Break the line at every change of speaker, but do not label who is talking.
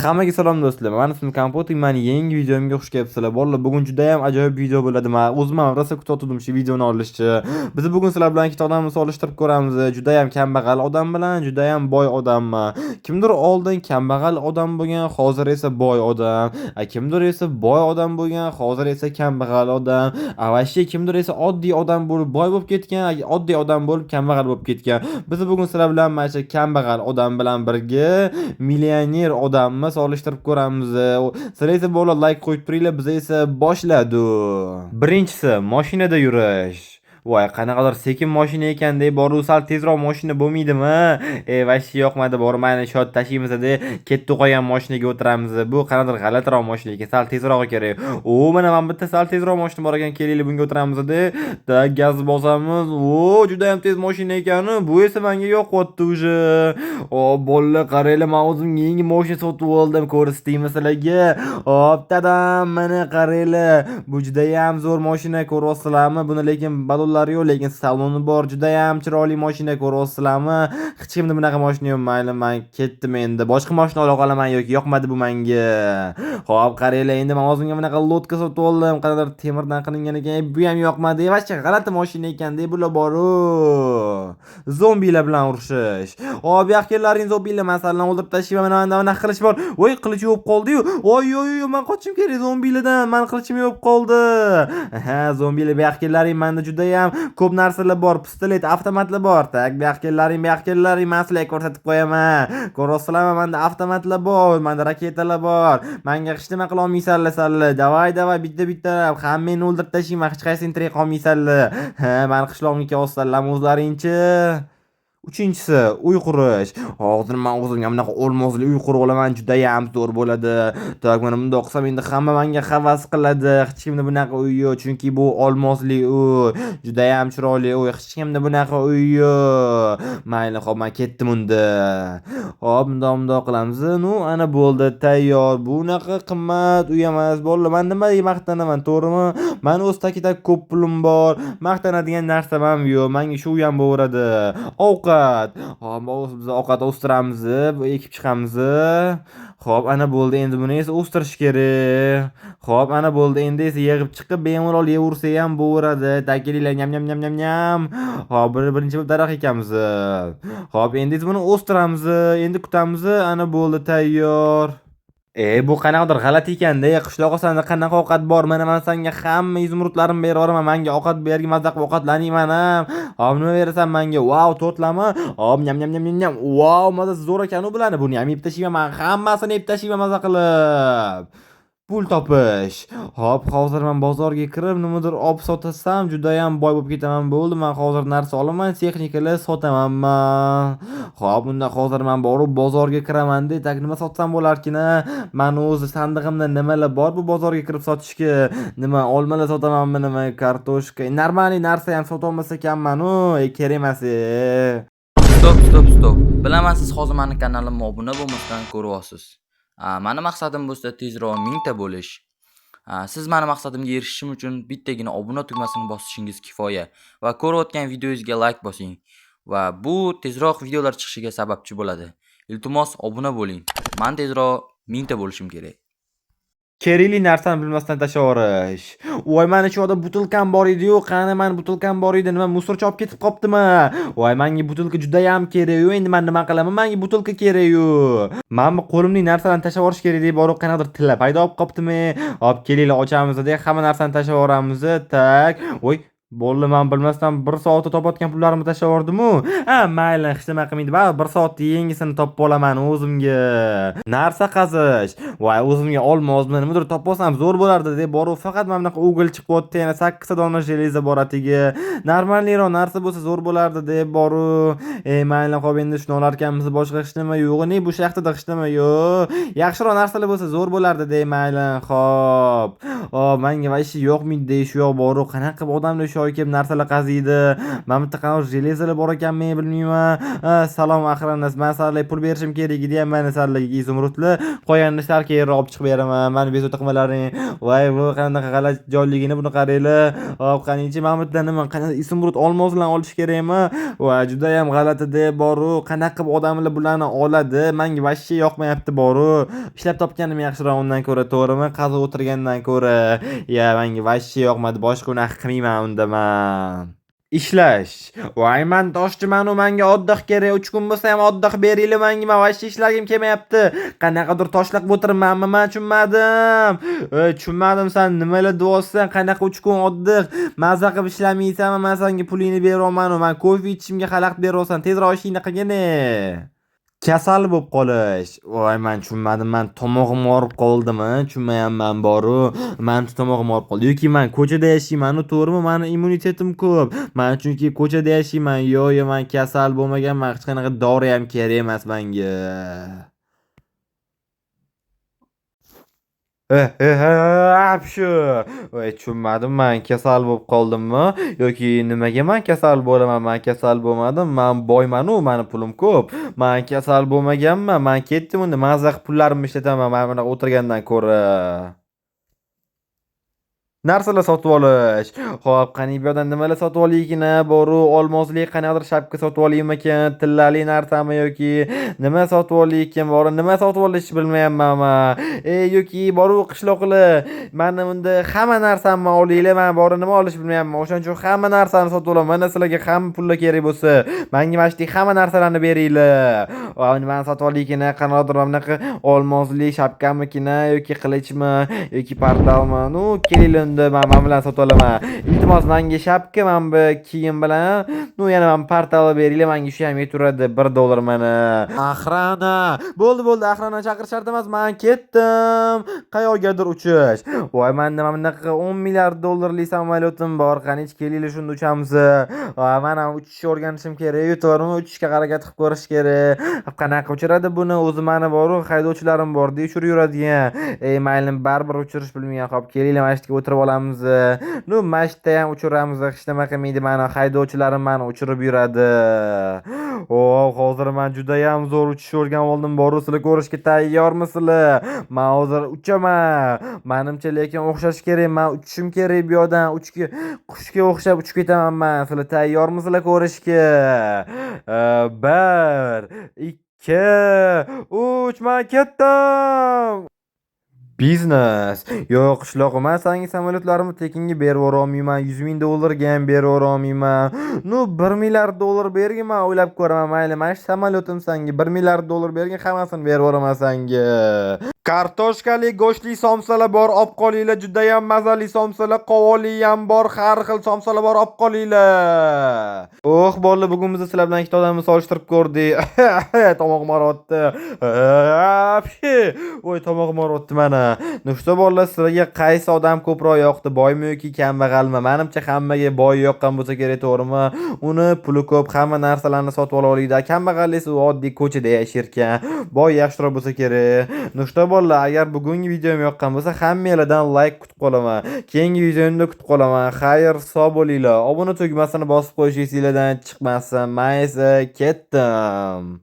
Hammaga salom do'stlar. Mani ismim Kompot, mani yangi videomga xush kelibsizlar. Bolalar, bugun juda ham ajoyib video bo'ladi. Men o'zim ham rosa kutayotgandim shu videoni olishni. Biz bugun sizlar bilan ikkita odamni solishtirib ko'ramiz. Juda ham kambag'al odam bilan juda ham boy odammi. Kimdir oldin kambag'al odam bo'lgan, hozir esa boy odam. Kimdir esa boy odam bo'lgan, hozir esa kambag'al odam. Вообще kimdir esa oddiy odam bo'lib boy bo'lib ketgan, oddiy odam bo'lib kambag'al bo'lib ketgan. Biz bugun sizlar bilan mana shu kambag'al odam bilan birga millioner odamni solishtirib ko'ramiz. Sizlar esa bolalar like qo'yib turinglar, biz esa boshladi. Birinchisi mashinada yurish. Voy, qanaqadir sekin mashina ekan-da, boru sal tezroq mashina bo'lmaydimi? Вообще yoqmadi, bor mayli shot tashlaymiz-da, ketdi qolgan mashinaga o'tiramiz. Bu qanaqadir g'alatiroq mashina ekan, sal tezrog'i kerak. O, mana bitta sal tezroq mashina bor ekan, kelinglar bunga o'tiramiz-da. Так, gaz bosamiz. O, juda ham tez mashina ekan. Bu esa menga yoqyapti уже. O, bolalar qaranglar, men o'zimga yangi mashina sotib oldim, ko'rsataymi sizlarga? Hop, tadam, mana qaranglar. Bu juda ham zo'r mashina, ko'ryapsizlarmi? Buni lekin balonlari yo'q, lekin saloni bor. Juda ham chiroyli mashina, ko'ryapsizlarmi? Hech kimda bunaqa mashina yo'q. Mayli, men ketdim endi. Boshqa mashina ola qolaman yoki yoqmadi bu menga. Xo'p, qaranglar, endi men o'zimga bunaqa лодка sotib oldim. Qanaqadir temirdan qilingan ekan. Bu ham yoqmadi. Вообще g'alati mashina ekan-da, bular bor-u. Zombilar bilan urushish. Hop, bu yoqqa kellaring zombilar, masalan, o'ldirib tashlayman. Mana mana bunaqa qilish bor. Voy, qilich yo'q qoldi-yu. Voy, yo'q, yo'q, men qochishim kerak zombilardan. Mani qilichim yo'q qoldi. Ha, zombilar, bu yoqqa kellaring, menda juda ham ko'p narsalar bor. Pistolet, avtomatlar bor. Так, bu yoqqa kellaring, bu yoqqa kellaring, men sizlarga ko'rsatib qo'yaman. Ko'ryapsizlarmi, menda avtomatlar bor, menda raketalar bor. Menga hech nima qila olmaysanlar sizlar. Давай, давай, bitta-bittalab hammangni o'ldirib tashlayman, hech qaysing tirik qolmaysanlar. Ha, mani qishlog'imga kelyapsizlarmi o'zlaringchi? Uchinchisi uy qurish. Hozir men o'zimga bunaqa olmosli uy qurib olaman, judayam zo'r bo'ladi. Так, mana bundoq qilsam endi hamma menga havas qiladi. Hech kimda bunaqa uy yo'q, chunki bu olmosli uy. Judayam chiroyli uy. Hech kimda bunaqa uy yo'q. Mayli, xo'p, men ketdim unda. Hop, bundoq bundoq qilamiz. Ну, ana bo'ldi, tayyor. Bunaqa qimmat uy emas. Bolalar, men nimaga maqtanaman, to'g'rimi? Mani o'z takida ko'p pulim bor. Maqtanadigan narsam ham yo'q. Menga shu uy ham bo'laveradi. Ovqat. Hop, biz ovqat o'stiramiz, ekib chiqamiz. Xo'p, ana bo'ldi. Endi buni esa o'stirish kerak. Xo'p, ana bo'ldi. Endi esa yig'ib chiqib bemalol yeyaversak ham bo'laveradi. Takelinglar, nyam nyam nyam nyam nyam. Hop, birinchi bo'lib daraxt ekamiz. Hop, endi esa buni o'stiramiz. Endi kutamiz. Ana bo'ldi, tayyor. Bu qanaqadir g'alati ekanda. Qishloqqa senda qanaqa ovqat bor? Mana men senga hamma изумруд larimni berib yuboraman. Menga ovqat bergin, maza qilib ovqatlanayman ham. Hop, nima berasan menga? Vau, tortlarmi? Hop, nyam nyam nyam nyam nyam. Vau, mazasi zo'r ekan u bularni. Buni ham yeb tashlayman, men hammasini yeb tashlayman maza qilib. Pul topish. Hop, hozir men bozorga kirib nimadir olib sotsam, judayam boy bo'lib ketaman. Bo'ldi, men hozir narsa olaman, texnikalar sotaman man. Hop, unda hozir men borib bozorga kiraman-da. Так, nima sotsam bo'larkin a? Mani o'zi sandig'imda nimalar bor bu bozorga kirib sotishga? Nima olmalar sotamanmi, nima kartoshka? Нормальный narsa ham sotolmas ekanman-u, kerak emas.
Стоп, стоп, стоп. Bilaman, siz hozir mani kanalimga obuna bo'lmasdan ko'ryapsiz. Mani maqsadim bo'lsa tezroq 1000 ta bo'lish. Siz mani maqsadimga erishishim uchun bittagina obuna tugmasini bosishingiz kifoya va ko'rayotgan videongizga like bosing va bu tezroq videolar chiqishiga sababchi bo'ladi. Iltimos, obuna bo'ling. Man tezroq 1000 ta bo'lishim kerak.
Kerakli narsani bilmasdan tashlab yuborish. Voy, mani shu yoqda butilkam bor edi-yu, qani mani butilkam bor edi, nima мусор chi olib ketib qoptimi? Voy, menga butilka judayam kerak-yu, endi men nima qilaman? Menga butilka kerak-yu. Mana bu qo'limdagi narsalarni tashlab yuborish kerak deb borib qanaqadir tilla paydo bo'lib qoptimi? Hop, kelinglar ochamiz deb hamma narsani tashlab yuboramiz. Так. Voy, bo'ldi, men bilmasdan 1 soatda topayotgan pullarimni tashlab yubordim-u. Ha, mayli, hech nima qilmaydi. Baribir 1 soatda yangisini topib olaman o'zimga. Narsa qazish. Voy, o'zimga olmosmi, nimadir topib olsam zo'r bo'lardi deb borib faqat mana bunaqa уголь chiqyapti, yana 8 ta dona железо bor atigi. Нормальный roq narsa bo'lsa zo'r bo'lardi deb borib, mayli, hop, endi shuni olarkanmiz, boshqa hech nima yo'q. Ne bu shaxtada hech nima yo'q. Yaxshiroq narsalar bo'lsa zo'r bo'lardi deb mayli, hop. Hop, menga вообще yoqmaydi shu yoq borib, qanaqa qilib odamlar shu joy kelib narsalar qaziydi. Mana bu yerda qanaqa железо lar bor ekanmi, bilmayman. Salom охрана, man sizlarga pul berishim kerak edi ham, mana sizlarga изумруд lar. Qolganini sal keyinroq olib chiqib beraman. Mani bezovta qilmalaring. Voy, bu qanaqa g'alati joyligini buni qaranglar. Hop, qaniychi, mana bu yerda nima, qanaqa изумруд olmoslarni olish kerakmi? Va judayam g'alati-da boru. Qanaqa qilib odamlar bularni oladi? Menga вообще yoqmayapti boru. Ishlab topganim yaxshiroq undan ko'ra, to'g'rimi? Qazib o'tirgandan ko'ra. Ya, menga вообще yoqmadi. Boshqa unaqa qilmayman unda man. Ishlash. Voy, man toshchiman-u, menga отдых kerak. 3 kun bo'lsa ham отдых beringlar menga. Man вообще ishlagim kelmayapti. Qanaqadir toshlar qilib o'tiribmanmi, man tushunmadim. Tushunmadim, san nimalar deyapsan? Qanaqa 3 kun отдых? Maza qilib ishlamaysanmi? Man senga pulingni beryapman-u. Man kofe ichishimga xalaqit beryapsan. Tezroq ishingni qilgin. Kasal bo'lib qolish. Voy, man tushunmadim. Man tomog'im og'rib qoldimi? Tushunmayapman boru. Mani tomog'im og'rib qoldi. Yoki man ko'chada yashayman-u, to'g'rimi? Mani immunitetim ko'p. Man chunki ko'chada yashayman. Yo'q, yo'q, man kasal bo'lmaganman. Hech qanaqa dori ham kerak emas menga. Shu. Voy, tushunmadim, man kasal bo'lib qoldimmi yoki nimaga man kasal bo'laman? Man kasal bo'lmadim. Man boyman-u, mani pulim ko'p. Man kasal bo'lmaganman. Man ketdim unda, maza qilib pullarimni ishlataman mana bunaqa o'tirgandan ko'ra. Narsalar sotib olish. Xo'p, qani bu yoqdan nimalar sotib olaykin-a? Boru, olmosli qanaqadir shapka sotib olaymikin, tillali narsami yoki nima sotib olaykin? Boru, nima sotib olishni bilmayapman man. Yoki boru, qishloqlar, mani unda hamma narsamni olinglar, man boru nima olishni bilmayapman. O'shaning uchun hamma narsani sotib olaman. Mana sizlarga hamma pullar kerak bo'lsa, menga mana shu hamma narsalarni beringlar. Va nimani sotib olaykin-a? Qanaqadir mana bunaqa olmosli shapkamikin-a yoki qilichmi yoki portalmi? Ну, kelinglar unda, man mana bularni sotib olaman. Iltimos, menga shapka, mana bu kiyim bilan, ну, yana mana portalni beringlar, menga shu ham yeturadi. $1 mana. Охрана. Bo'ldi, bo'ldi, охрана chaqirish shart emas. Man ketdim. Qayoqgadir uchish. Voy, menda mana bunaqa 10 milliard dollarlik samolyotim bor. Qani, kelinglar, shunda uchamiz. Va man ham uchishni o'rganishim kerak, to'g'rimi? Uchishga harakat qilib ko'rish kerak. Qanaqa uchiradi buni? O'zi mani bor-u, haydovchilarim bor, uchirib yuradigan. Ey, mayli, baribir uchirish bilmayman. Hop, kelinglar, mana shu yerga o'tirib olamiz. Ну, mana shu yerda ham uchiramiz. Hech nima qilmaydi, mani haydovchilarim mani uchirib yuradi. O, hozir man judayam zo'r uchishni o'rganib oldim. Boru, sizlar ko'rishga tayyormisizlar? Man hozir uchaman. Manimcha, lekin o'xshash kerak. Man uchishim kerak bu yoqdan. Uchga qushga o'xshab uchib ketaman man. Sizlar tayyormisizlar ko'rishga? 1, 2, 3, man ketdim. Biznes. Yo'q, qishlog'im, man senga samolyotlarimni tekinga berib yuborolmayman. 100 ming dollarga ham berib yuborolmayman. Ну, 1 milliard dollar bergin, man o'ylab ko'raman. Mayli, mana shu samolyotim senga 1 milliard dollar bergin, hammasini berib yuboraman senga. Kartoshkali, go'shtli somsalar bor, olib qolinglar. Judayam mazali somsalar, qovoli ham bor, har xil somsalar bor, olib qolinglar. Oh, bolalar, bugun biz sizlar bilan ikkita odamni solishtirib ko'rdik. Tomog'im og'riyapti. Voy, tomog'im og'riyapti mana. Ну что, bolalar, sizlarga qaysi odam ko'proq yoqdi, boymi yoki kambag'almi? Menimcha, hammaga boy yoqqan bo'lsa kerak, to'g'rimi? Uni puli ko'p, hamma narsalarni sotib ola oladi. Kambag'al esa u oddiy ko'chada yashar ekan. Boy yaxshiroq bo'lsa kerak. Ну что, bolalar, agar bugungi videom yoqqan bo'lsa, hammanglardan like kutib qolaman. Keyingi videomda kutib qolaman. Xayr, sog' bo'linglar. Obuna tugmasini bosib qo'yish esinglardan chiqmasin. Men esa ketdim.